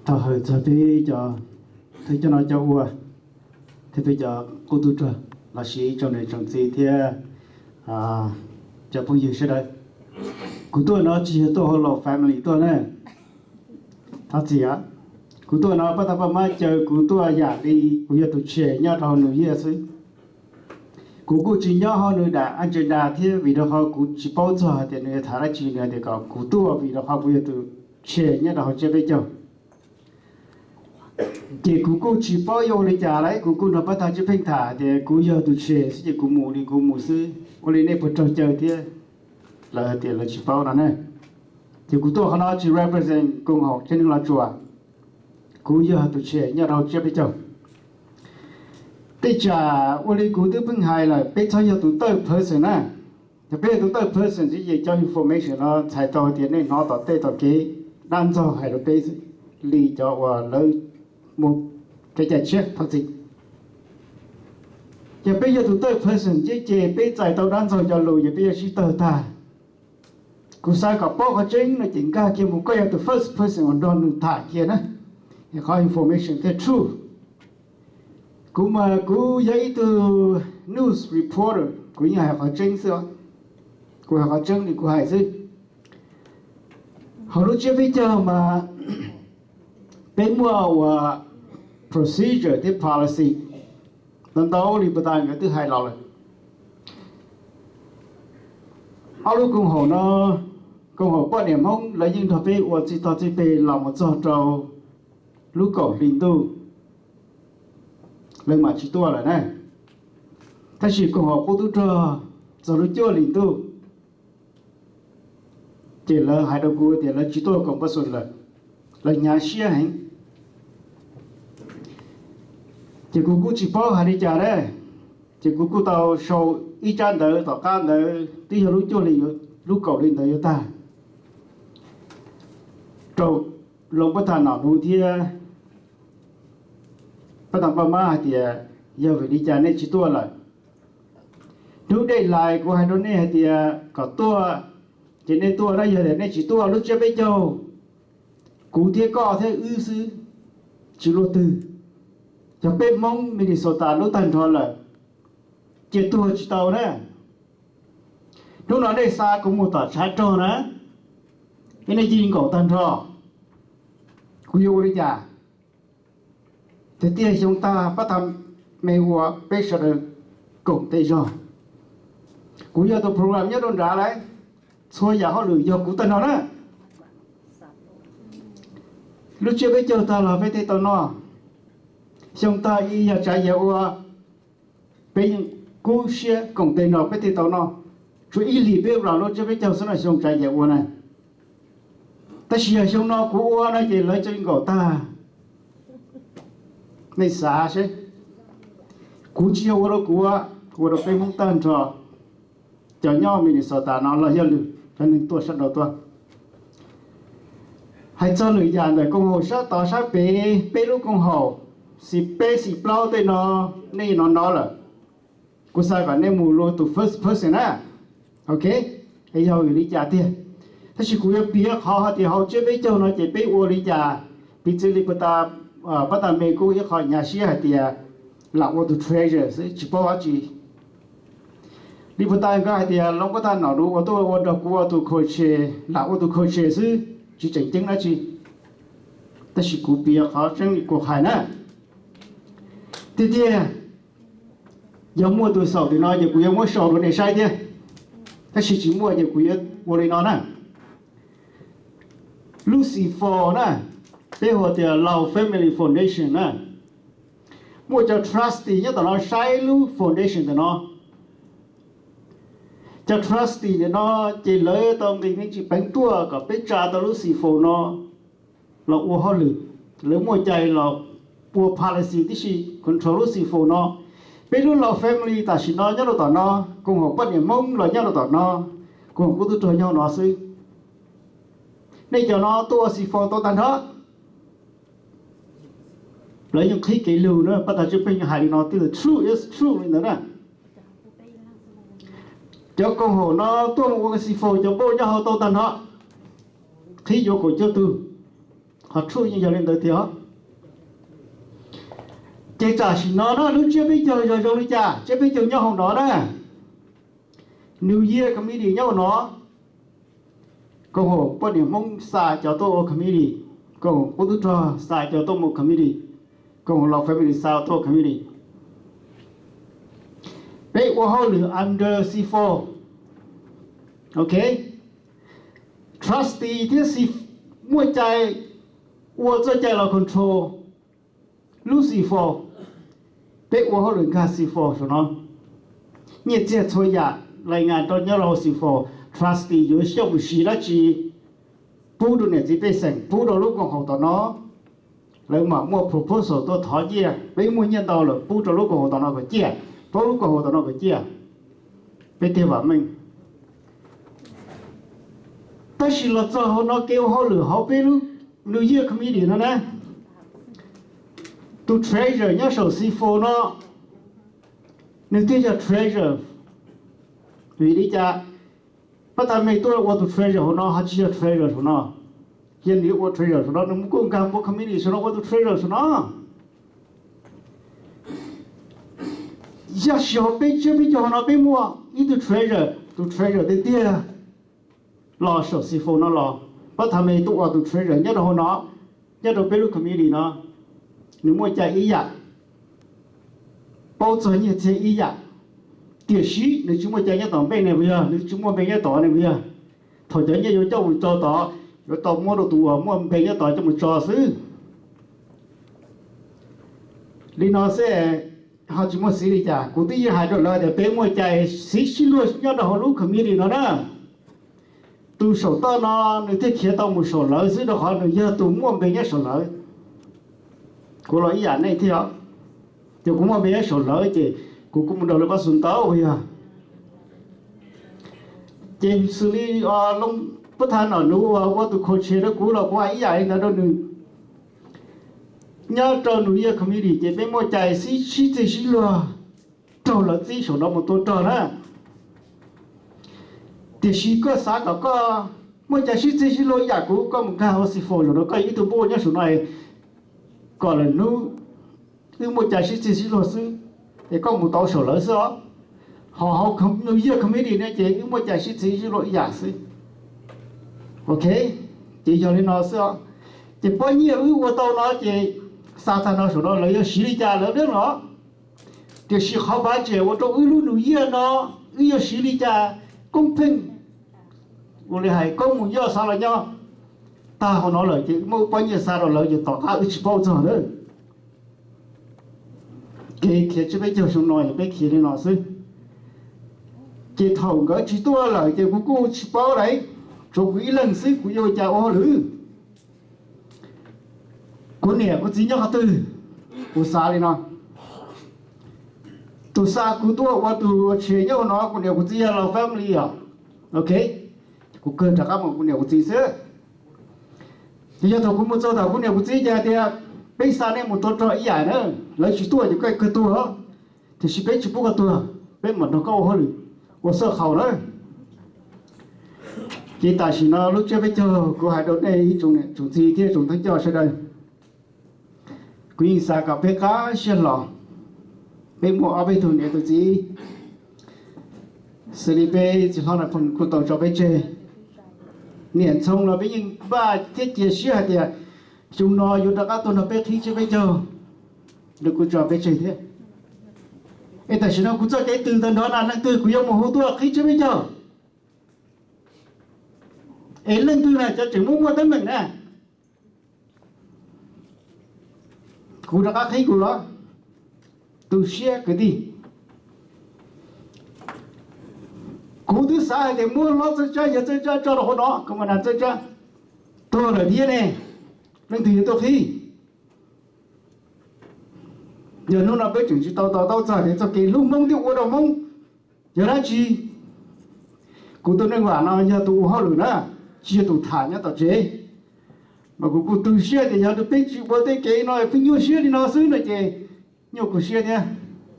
Thov hawm txog peb cov thawj coj no cov ua, thiab peb cov qub tub rog, los sis tsoom niam tsoom txiv thiab cov phooj ywg sawv daws. Kuv tuaj no tsis yog tuaj hauv Laus family tuaj na. Thov txim, kuv tuaj no pab tag pab mab caw kuv tuaj yam li kuv yog tus chair nyob rau hauv New Year xwb. Kuv kuj tsis nyob hauv nws daim agenda thiab vim rau qhov kuv tsis paub txog hais tias nws yuav tham dab tsi, nws hais tias kom kuv tuaj vim rau qhov kuv yog tus chair nyob rau hauv tsiab peb caug. Ces kuv kuj tsis paub yuav ua li cas lawm, kuv kuj nrog pab tag Tswv Pheej tham tias kuv yog tus chair xwb ces kuv mus li kuv mus xwb, ua li nej puas raug caw thiab. Lawv tias lawv tsis paub no ne. Ces kuv tuaj qhov no tsis represent koom haum tsev neeg Los Tsuas, kuv yog tus chair nyob rau tsiab peb caug. Tej tsam ua li kuv twb pheej hais lawm, peb txhob yog tus third person na. Yog peb yog tus third person xwb ces cov information no txhais tau tias nej hnov tom tej tom kev dab ntxaug hais rau peb li cov uas lawv mus kev cai tshiab thov txim. Yog peb yog tus third person ces peb txais tau dab ntxaug cov lus ces peb yuav sib tawg tag. Kuv xav kom paub qhov tseeb no ces nkag kiag mus koj yog tus first person uas nrog nws tham kiag na, qhov information thiaj true. Kuv mas kuv yog ib tug news reporter, kuv yeej hais qhov tseeb xwb, kuv hais qhov tseeb li kuv hais xwb. Hauv lub tsiab peb caug mas peb muaj ua procedure thiab policy ntau ntau li puag ta nkawd twb hais los lawm. Ob lub koom haum no, koom haum poj niam Hmoob lawv yeej nrog peb ua txij tog txij peg los mus txog rau lub kaum hli ntuj, lawv mam tsis tuaj lawm na. Tab sis koom haum qub tub rog txog lub cuaj hli ntuj, ces lawv hais rau kuv tias lawv tsis tuaj koom pab xum lawm, lawv hnyav siab heev. Ces kuv kuj tsis paub hais li cas na, ces kuv kuj tau sau ib tsab ntawv tom qab ntawd twb yog lub cuaj hli, lub kaum hli ntawd yuav tag, rau Loos Pab Tham Nom Nuv thiab Pab Tham Paj Mab hais tias yog vim li cas nej tsis tuaj lawm. Hnub deadline kuv hais rau nej hais tias kom tuaj, ces nej tuaj na, yog tias nej tsis tuaj lub tsiab peb caug, kuv thiab koj thiab wb xwb, tsis luaj twg. Yog peb Hmoob Minnesota lub tag nrho lawm, ces tuag tsis tau na. Hnub no nej xa kuv mus tom tshav rog na, es nej cia li nkaum tag nrho, kuv yuav ua li cas? Tiag tiag xyoo tag pab tha me ua peb sawv daws koom tej zog. Kuv yog tus program nyob rau nrad lauj, txhua yam hauj lwm yog kuv tag nrho na. Lub tsiab peb caug tag los peb thiaj tau noj. Xyoo tag ib yog tsav yam ua, peb yeej kub siab koom tes nrog peb thiaj tau noj. Tsuas ib hlis peb ua lub tsiab peb caug xwb no xyoo tsav yam ua na. Tab sis yog xyoo no kuv ua no ces lawv cia li nkaum tag. Nej xav seb, kuv tsis yog ua rau kuv, kuv ua rau peb Hmoob tag nrho, cov nyob Minnesota no los yog lwm cov neeg tuaj sab nraud tuaj. Hais txog lwm yam ntawm koom haum sab tod sab pem, peb lub koom haum xis peb xis plaub tej no, nej no no lawm, kuv xav kom nej mus lua tus first person na. Ok, es yog vim li cas tiag? Tab sis kuv yuav piav qhov hais tias hauv tsiab peb caug no ces peb ua li cas. Piv txwv li puag ta, pab tag me kuj ib qho hnyav siab hais tias lam ua tus treasurer xwb tsis paub dab tsi. Li puag ta nkawd hais tias Loos Pab Tham Nom Nuv uas tuaj ua nrog kuv ua tus co-chair, lam ua tus co-chair xwb tsis tseem ceeb dab tsi. Tab sis kuv piav qhov tseeb li kuv hais na. Tiag tiag, yog muaj tus xaum tim no ces kuv yuav muab sau rau nej saib thiab, tab sis tsis muaj ces kuv yuav ua li no na. Lub xis fos na, peb hu tias Laus Family Foundation na, muaj cov trustee nyob tom no saib lub foundation ntawm no. Cov trustee ntawm no ces lawv tau nqis me ntsis peev tuaj kom peb tsa tau lub xis fos no los ua hauj lwm. Lawv muaj cai los ua policy tib si control lub xis fos no. Peb lub Laus family tam sim no nyob rau tom no, koom haum poj niam Hmoob los nyob rau tom no, koom haum qub tub rog nyob no xwb. Nej cov no tuaj ua xis fos tau tag nrho. Lawv yeej qhib kev lug na, pab tag Tswv Pheej hais li no twb true is true li ntawd na. Cov koom haum no tuaj mus ua xis fos cov npauj nyob hauv tau tag nrho, qhib yuav kaum cuaj tug, Qhov tshuaj yeej yog li ntawd tiag. Ces tam sim no na lub tsiab peb caug yog zoo li cas? Tsiab peb caug nyob hauv no na, New Year committee nyob hauv no. Koom haum poj niam Hmoob xa cov tuaj ua committee, koom haum qub tub rog xa cov tuaj mus committee, koom haum los family xa tuaj committee. Peb ua hauj lwm under C four. Ok, trustee thiab muaj cai ua txoj cai los control lub C four. Peb ua hauj lwm nkag C four saum no. Nyiaj txiag txhua yam lais ngas rau nyob rau C four. Trustee yuav xyaum mus siv dab tsi pub rau niam txiv pej xeem, pub rau lub koom haum tom no. Lawv mam muaj proposal tuaj thov nyiaj, peb muaj nyiaj ntau lawm pub rau lub koom haum tom no kom ciaj, pub lub koom haum tom no kom ciaj. Peb thiaj vam meej. Tab sis los txog hauv no kev ua hauj lwm hauv peb lub New Year committee no na, tus treasurer nyob saum C four no, nws thiaj yog treasurer. Vim li cas? Pab tha me tuaj ua tus treasurer hauv no ho tsis yog treasurer saum no. Yog nws ua treasurer saum no nws mus kuj nkag npua committee saum no ua tus treasurer saum no. Yog tsis hauv peb tsiab peb caug hauv no peb muaj ib tug treasurer, tus treasurer tiag tiag los saum C four no los, pab tha me tuaj ua tus treasurer nyob rau hauv no, nyob rau peb lub committee no, nws muaj cai ib yam, paub txog nyiaj txiag ib yam, tiam sis nws tsis muaj cai nyob tom npej ne puas yog? Nws tsis muaj npe nyob tod ne puas yog? Thaum cov nyiaj yuav coj mus tso tod, yuav tau muab rau tus uas muaj npe nyob tod coj mus tso xwb. Li no xwb, ho tsis muaj xiv li cas. Kuv twb yeej hais rau lawv tias peb muaj cai xiv sib luag nyob rau hauv lub committee no na. Tus saum toj no nws thiaj khiav tau mus saum lawv xwb rau qhov nws yog tus muaj npe nyob saum lawv. Kuv los ib yam nej thiab os. Ces kuv muaj npe nyob saum lawv ces kuv kuj mus nrog lawv pab xu ntau yog. Ces xws li pab tha nom nuv uas ua tus khaus tshem rau kuv los kuv hais ib yam li ntawd rau nws. Nyob rau New Year committee ces peb muaj cai sib sib txig sib luag raug lawv txib saum no mus tua rog na. Tiam sis koj xav kom koj muaj cai sib txig sib luag ib yam kuv, koj mus nkag hauv C four zaum no koj yog ib tug npauj nyob saum no, kom lawm hnub wb muaj cai sib txig sib luag xwb, es koj mus tau saum lawv xwb os. Ho hauv New Year committee no ces wb muaj cai sib txig sib luag ib yam xwb. Ok, ces yog li no xwb os. Ces pob nyiaj wb ua tau no ces xa tag no saum no lawv yuav siv li cas lawv dab los. Tiam sis qhov budget ua rau wb lub New Year no, wb yuav siv li cas koob pheej, ua li hais koob mus yoj xav los nyob, tag hauv no lawm ces muaj wb pob nyiaj xa rau lawv ces tom qab wb tsis paub txog lawm. Kev khiav tsiab peb caug xyoo no yog peb khiav li no xwb. Ces thaum nkawd tsis tuaj lawm ces kuv kuj tsis paub lawm, tsuav kuv ib leeg xwb kuv yuav ua cas ua hauj lwm. Kuv niam kuv txiv nyob qhov twg? Kuv xav li no, tus xa kuv tuaj ua tus tshem nyob no kuv niam kuv txiv yog los family os. Ok, kuv kawg rov qab mus kuv niam kuv txiv xwb. Ces yog thaum kuv mus txog tom kuv niam kuv txiv ces hais tias, peb xa nej mus tua rog ib yam na, lawv tsis tuaj ces koj kawg tuag, tiam sis peb tsis pub koj tuag, peb mam nrog koj ua hauj lwm, ua xauj qhaus lawm. Ces tam sim no lub tsiab peb caug kuv hais rau nej ib tsoom niam tsoom txiv thiab tsoom thawj coj sawv daws, kuv yeej xav kom peb qab siab hlo, peb muaj ob peb tug niam tug txiv, xws li peb txiv hlob Nais Phoo kuj tau tso peb tseg. Niam Ntxhoo los peb yeej npaj thiab cia siab hais tias xyoo no yuav rov qab tuaj nrog peb qhib tsiab peb caug, nws kuj tso peb tseg thiab. Es tam sim no kuv txoj kev twg tag nrho na, leej twg kuv yuav mus hu tuaj qhib tsiab peb caug, es leej twg na cov tseem muaj muaj teeb meem na, kuv rov qab qhib kuv los. Tu siab kwv tij, kuv twb xav hais tias muab hlob Txawj Tsab, yawg Txawj Tsab tso rau hauv no, kom mas nas Txawj Tsab tuag lawm thiab ne, leej twg yuav tuaj qhib? Yog hnub no peb tseem tsis tau to taub txog tias txoj kev hlub Hmoob thiab ua rau Hmoob yog dab tsi. Kuv tus neej vam no yog tus ua hauj lwm na, tsis yog tus tham nyob tom tsev. Mas kuv kuj tu siab tias yog peb tsis ua tej kev no pheej nyuaj siab li no xwb no ces nyuaj kuv siab thiab.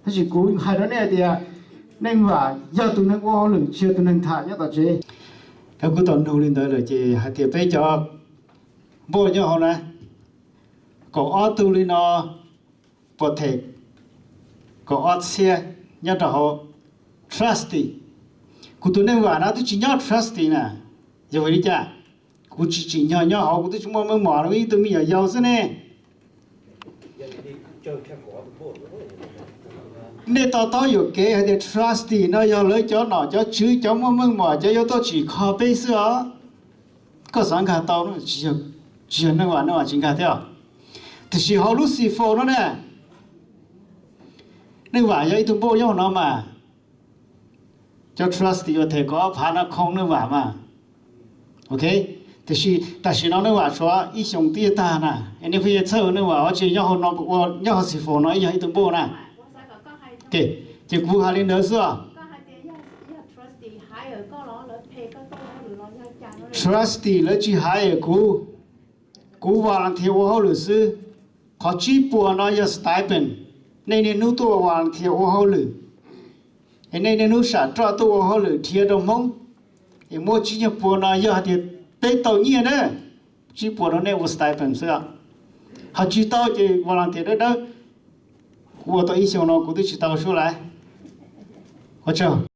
Tab sis kuv hais rau nej hais tias neej vam yog tus neeg ua hauj lwm tsis yog tus neeg tham nyob tom tsev. Kuv tau nug li ntawd lawm ces hais tias peb cov npauj nyob hauv na, kaum ob tug li no puas them kaum ob txhiab nyob rau hauv trustee? Kuv tus neej vam no twb tsis nyob trustee na. Yog vim li cas? Kuv tsis tsim nyog nyob hauv, kuv twb tsis muaj meej mom li, ib tug me nyuam yaus xwb ne. Nej to taub yuam kev hais tias trustee no yog lawv cov nom cov tswv, cov muaj meej mom, cov yuav tuaj tsim kho peb xwb os. Koj xav nkag tau, tsis yog neej vam, neej vam tsis nkag thiab. Tiam sis hauv lub xi fos no ne, neej vam yog ib tug npauj nyob hauv no mas, cov trustee uas them kaum ob phav no khoo neej vam mas. Ok, tiam sis tam sim no neej vam tshuav ib xyoos twb yuav tag na, es nej pheej yuav txhawj neej vam ua tsi nyob hauv no, nyob hauv xi fos no ib yog ib tug npauj na. Ces kuv hais li ntawd xwb os. Trustee lawv tsis hire kuv, kuv volunteer ua hauj lwm xwb. Qhov tsib puas no yog stipend, nej niaj hnub tuaj ua volunteer ua hauj lwm, es nej niaj hnub sam roj tuaj ua hauj lwm dhia rau Hmoob, es muab tsib nyuag puas no yog hais tias peb tau nyiaj na, tsib puas no nej ua stipend xwb. Ho tsis tau ces volunteer dawb dawb. Kuv ua tau ib xyoos no kuv twb tsis tau suab lawm. Ua tsaug.